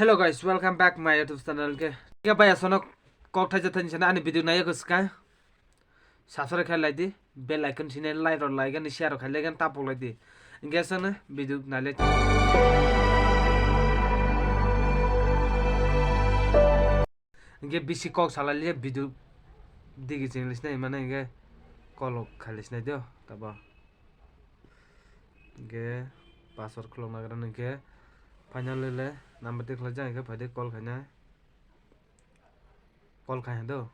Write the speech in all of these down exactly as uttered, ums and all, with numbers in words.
Hello guys, welcome back my YouTube channel. Ke ke bai asono kok thaisa thani sana ani video naya ko ska. Subscribe khai lai di, bell icon sine like rok like ani share rok khai like ani tapok lai di. Inge sana video nai lai. Inge bisi kok salai le video digi ching lisnai mane inge kolok khai lisnai dio tabo. Inge password khulok nagra inge final le number te khulai jang inge phai de call khaina. Call khai do.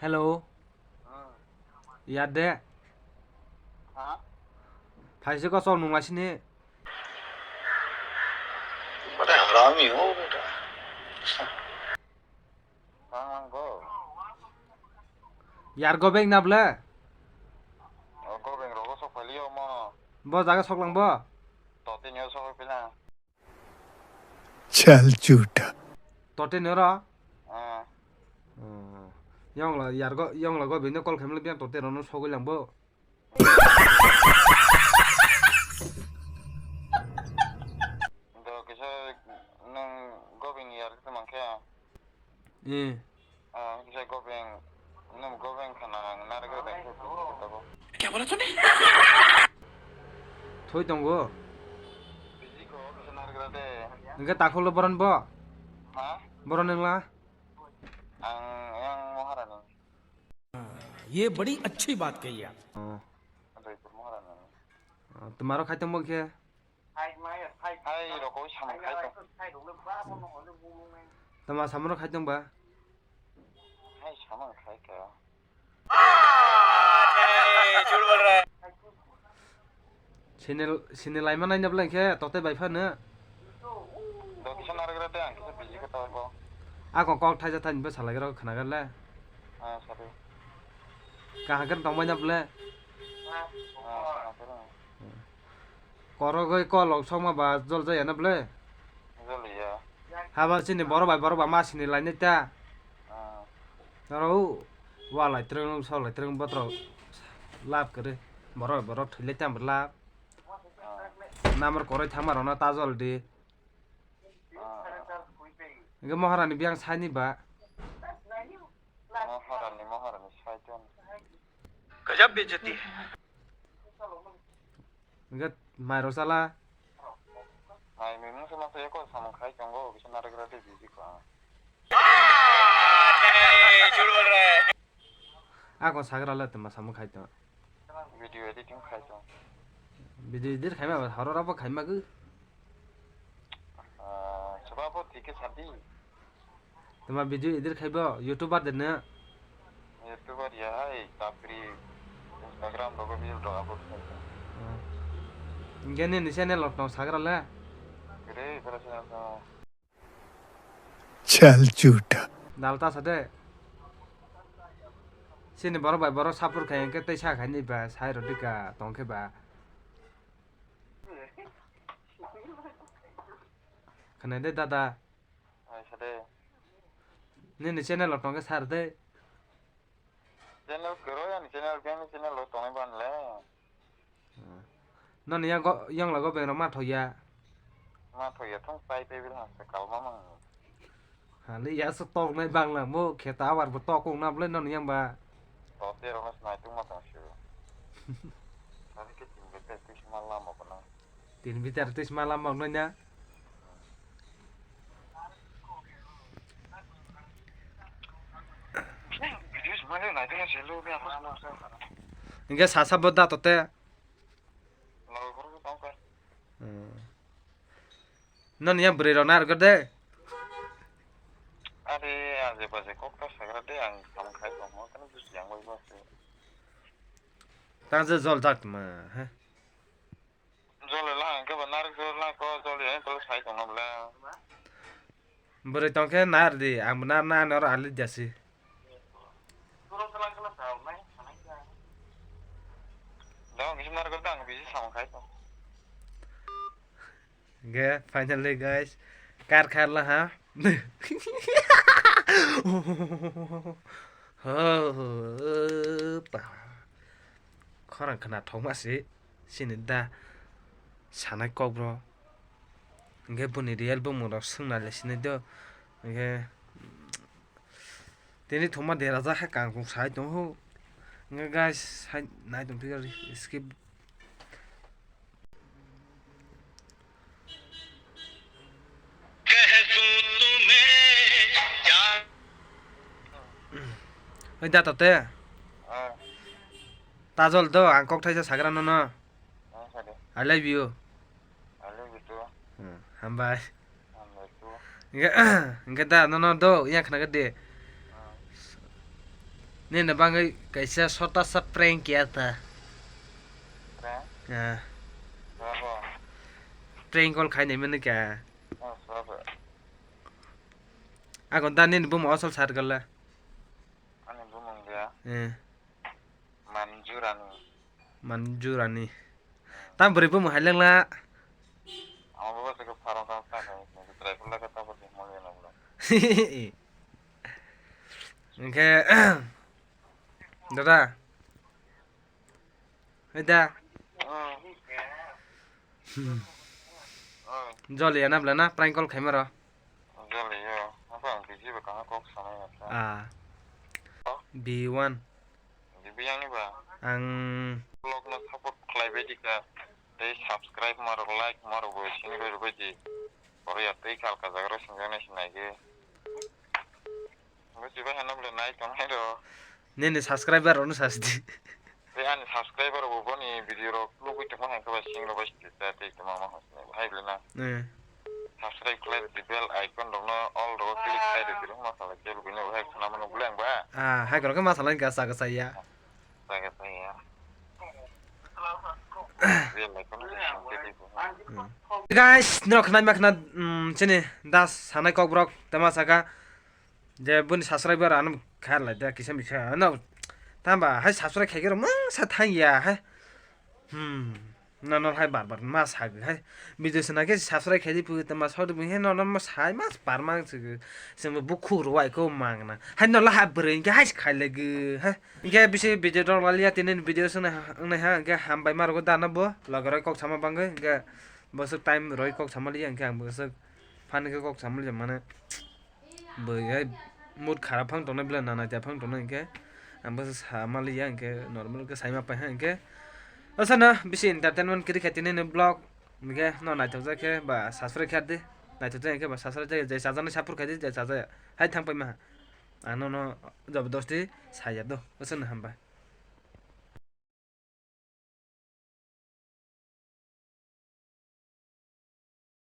Hello. Hmm. Yar de. Ha? Thaise ko chok nung laisini. Bada harami ho beta. Tang go. Yar go beng na ble. O go beng rogo sok pali o mo. Bo jaga sok lang bo. To tin yo sok pila. Chal chuta. Tote nero? Ah. Oh. Yongla yargo, yongla go bini call khamle biang tote rono sogoi langbo. Do kisa nang go bini yar kisa mangkhe. Eh. Ah, kisa gobeng, nung gobeng khana ang narikra dai khe bisi kitabo. Kya bola tune? Thoi tongo. Bisi kho kisa narikra de. Engke takholo boron bo? Ha? Boron engla? Ang yang Maharani. ये बड़ी अच्छी बात कही आप। Oh. Jaipur Maharani. Oh, tomaro khai tongbo khe? Hai rokoi samung khai tong. Tama samung khai tong ba? Hai samung khai ka. Sini sini laima nai nabla khe tote bai phano. Do kisa narikra de ang kisa bisi khe tawai bo. Ako kok thaisa thani bo salai rok khna gale. Ah, sorry. Kahakhe tongbai nabla. Ah, sorry. Korogoi kolok sokma ba jol jaya na ble? Jol ya. Haba chini borok bai borok ba ma sini lainai ta. Ah. Aro u wa lai treng sok lai treng botro lab kare. Borok bai borok thwi lai ta lab. Ah. Namar koroi thangma rok no ta jol di. Ah. Hingke Maharani biyang saini ba. Maharani, Maharani sai ton. Gajab bejati. Hingke mai rok sala. Mai mimung se masa eko samung khai tongo, kisa narikra de biji ko ang. Ako sagra le tma samung khai tong. Video editing khai tong. Video edit khaima ba horo rabo khaima gu. Ah, sebab bo thik khe sadi. Tma video edit khaibo YouTuber de ne? YouTuber ya hai, tapri Instagram rogo video rok upload khai. Gene ni channel rok tong sagra le? Gre, gre channel tong. Chal chuta. Dal ta sade. Sini borok bai borok sapur khai hingke tei sa khai ni ba sai rodi ka tong khe ba. Khna de dada. Ai sade. Nini channel o tong khe sar de. Channel kwrwi ani channel, bini channel o tonwi ban le. Noni yang go, yang logo beng rok ma thok ya. Ma thok ya thung tai tai bil hang se kal ma mang. Hali ya se tok nai bang lang mo khe ta war bo tok kong na ble noni yang ba. To te rok no snai tung ma tong sio. Hali ke ting ke te tu sima lama ko na. Tin bitar tis malam bang noina. Hingke sasa bo da tote. Hmm. Noni yang bwrwi rok narwk de. Are aje baje kok ta sagra de ang samung khai tongmo kano buji yang bai bo se. Tang je jol jak ma he. Jole lang hingke bo narik jol lang ko jol yang tolo sai tongno bole. Bwrwi tongkhe nar di, ang bo nar na noro ali jasi. Dong kisi nar ko dang bisi samung khai tong. Ge, finally guys, kar kharla ha. Ho, pa. Khorang khna thokma se, chini da sanai kok bro. Hingke boni real bumung rok swngna le sinai do. Hingke tini thokma dera jak hai kang kung sai tongo. Hingke guys, hai nai tong phikar skip. Oi da tote. Ah. Tajol do ang kok thaisa sagra nono. Ah, sadi. I love you. I love you too. Hmm, hambai. Hambai too. Hingke, hingke da nono do yang khna gede. Ah. Nini bagwi kaisa sota sa prank kiya ta. Prank? Ah. Sabo. Prank call khai nai mani ka. Ah, sabo. Ako da nini bumung asol sar gala. Ani bumung dia. Eh. Manjurani. Manjurani. Tam bwrwi bumung hai lengla. Amo bo se ko pharong kang sa khai, trai pula ka ta bo mo le na bula. Hingke, dada. Hai da. Hmm. Hmm. Hmm. Joli ya na bla na prank call khaima ro. Joli yo. Apa ang busy ba kang kok sanai ya. Ah. Oh. B one. Di biyang ni ba. Ang vlog no support khlai bai di ka. Tei subscribe ma rok, like ma rok bo sini bai rok bai di. Oro ya tei kal ka jaga ro sinjak nai sinai ge. Bo si bai hano bole nai tong hai ro. Nini subscriber rok no sasi di. Tei ani subscriber bo boni video rok lugui tongma hai khe bai sing rok bai si ta tei tongma ma hai bole na. Eh. Subscribe khlai di, bell icon rok no all rok click khlai di, ma khala ke lugui no hai khna mano bole ang ba. Ah, hai korok ma salai ka sa ka sa ya. Sa ka sa ya. Bell icon rok sing ke di. Hmm. Guys, norok khna ma khna, mm, chini das sanai kok brok tama saka. Je boni subscriber ano kha lai da kisa misa ano. Tamba hai subscribe khai kero mangsa thang ya hai. Hmm. Nono hai bar bar ma sa hai. Video sina ke subscribe khai di pu tamba sa di he nono ma sai mas par mang se. Se bu khu ro ai ko mang na. Hai no la ha bwrwi ke hai khai le ge hai. Ke bisi video dor la ya tinin video sina nai ha ke ham bai mar go da na bo. Logoroi kok sama bangoi ke bosok time roi kok sama li ya ke ang bosok fan ke kok sama li ya mane. Bo hai mood kharap phang tongnai, belai na naitya phang tongnai hinkhe, ang bo sama liya hinkhe, normal khe saima pai ha hinkhe. Asana bisi entertainment kiri khe tini ni vlog hinkhe no naithok jak khe ba subscribe khe di, naithok jak hinkhe ba subscribe jak, je chajaknai support khe di, je chajak hai thang pai ma ha. Ang nono jobodosti saya do, asana hambai.